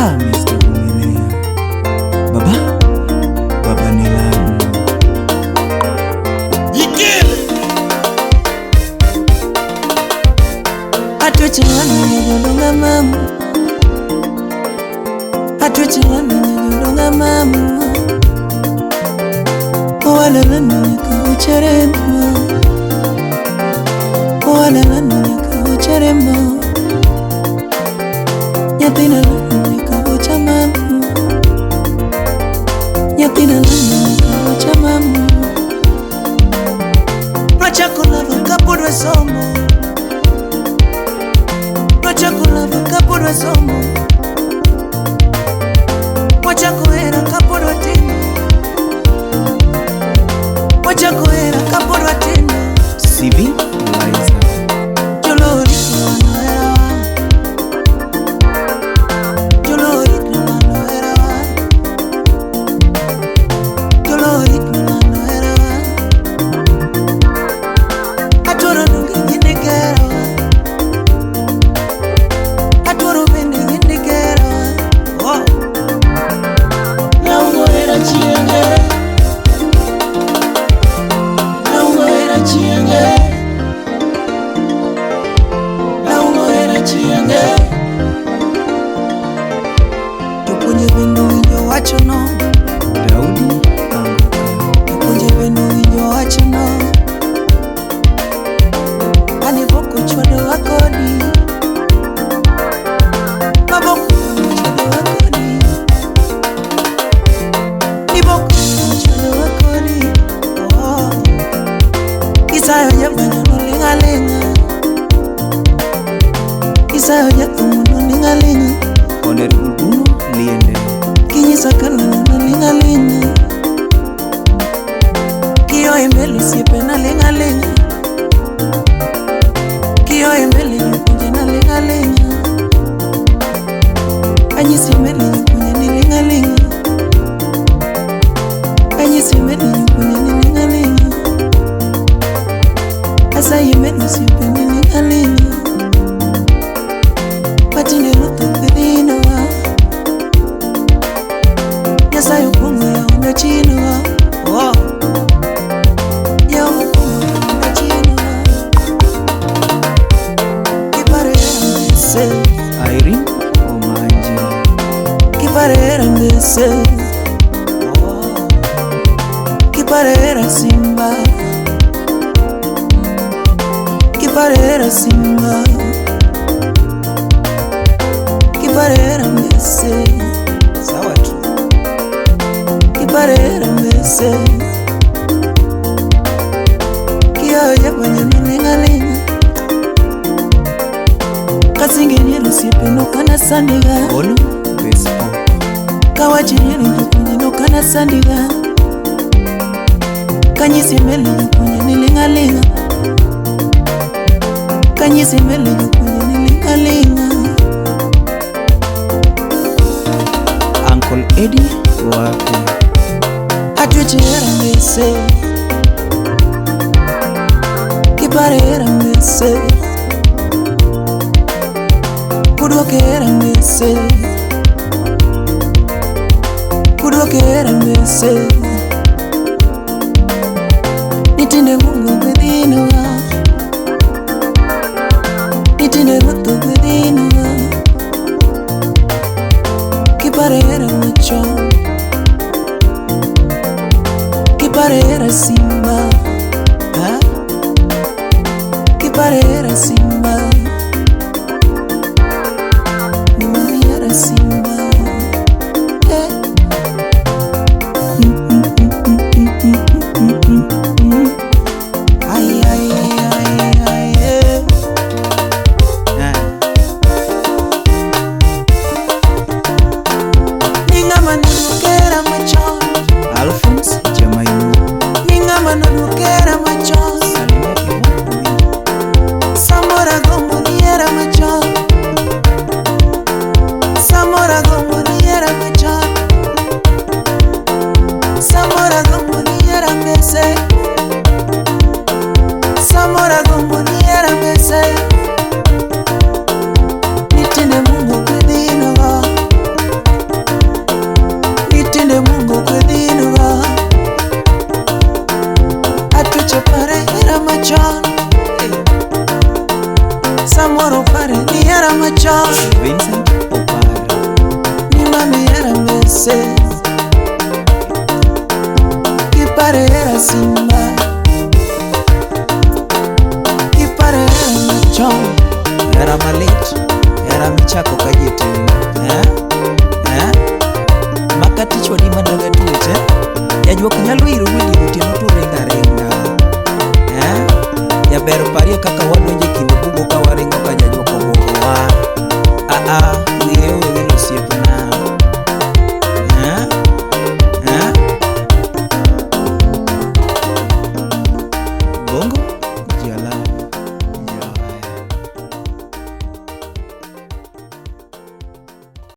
Ah, Mr. Vumilia. Baba, Baba Nilano. Atuchilana mama. Atuchilana mama. Wala lana kaucheremo. Wala lana kaucheremo. Nyathina lana kaucha mama. Nyathina lana kaucha mama. Nwachako lava kapod wasomo. Nwachako lava kapod wasomo. Nwachako hera kapod watindo. Nwachako hera kapod watindo. CV Liza. Jolori mano herawa. Jolori mano herawa. Jolori mano herawa. Atoro nunge gine gerawa. Atoro bende gine gerawa. Oh. Naungo hera chienge. Naungo hera chienge. Naungo hera chienge. Jopuonje bende owinjo wachono. Daudi Angoka. Jopuonje bende owinjo wachono. Ani boko chwadowa kodi. Maboko chwadowa kodi. Ni boko chwadowa kodi. Oh. Isayo jabanyo noling' aling'a. Isayo jathum noling' aling'a. Honorable Bruno Liende. Kinyisa kalana noling' aling'a. Kiyo e mbele osiepena ling' aling'a. Kiyo e mbele jopuonje na ling' aling'a. Anyisi mbele jopuonje ni ling' aling'a. Anyisi mbele jopuonje ni ling' aling'a. Asayi mbele osiepeni ling' aling'a. Matinde ruoth ok dhi dhinowa. Nyasaye okuong'o yawa chinwa. Oh. Yawa okuong'o yawa chinwa. Kiparo hera mbese. Irene Omanji. Kiparo hera mbese. Oh. Kiparo hera simba. Kiparo hera simba. Kiparo hera mbese. Sawa tu. Kiparo hera mbese. Kiyo jabanyo noling' aling'a. Kasinge nyiero osiepe nokana sandiga. Olu Bespo. Kawacho nyiero jopuonje nokana sandiga. Kanyisi mbele jopuonje ni ling' aling'a. Kanyisi mbele jopuonje ni ling' aling'a. Uncle Eddie wapi? Atweche hera mbese. Kiparo hera mbese. Kudwoke hera mbese. Kudwoke hera mbese. Nitinde Mungu gwedhinwa. Nitinde ruoth ogwedhinwa. Kiparo hera machon. Kiparo hera simba. Ah? Kiparo hera simba. Ni mami hera simba. Eh. Mm, mm, mm, mm, mm, mm, mm, mm. Ay, ay, ay, ay, eh. Eh. Ni ng'ama nodwokera machon. Alphonse Jamainu. Ni ng'ama nodwokera machon. Salimia Kimo Owino. Samoro Samoro pare ni hera machon. Vincent Opara. Ni mami hera mese. Kipare hera simba. Kipare hera machon. Hera malit, hera michako ka ji tin. Eh? Eh? Maka tich wadi madaga tuoche. Jajuok nyalo iro e dier otieno to ringo aringa. Eh? Jaber parie kaka wadonjo.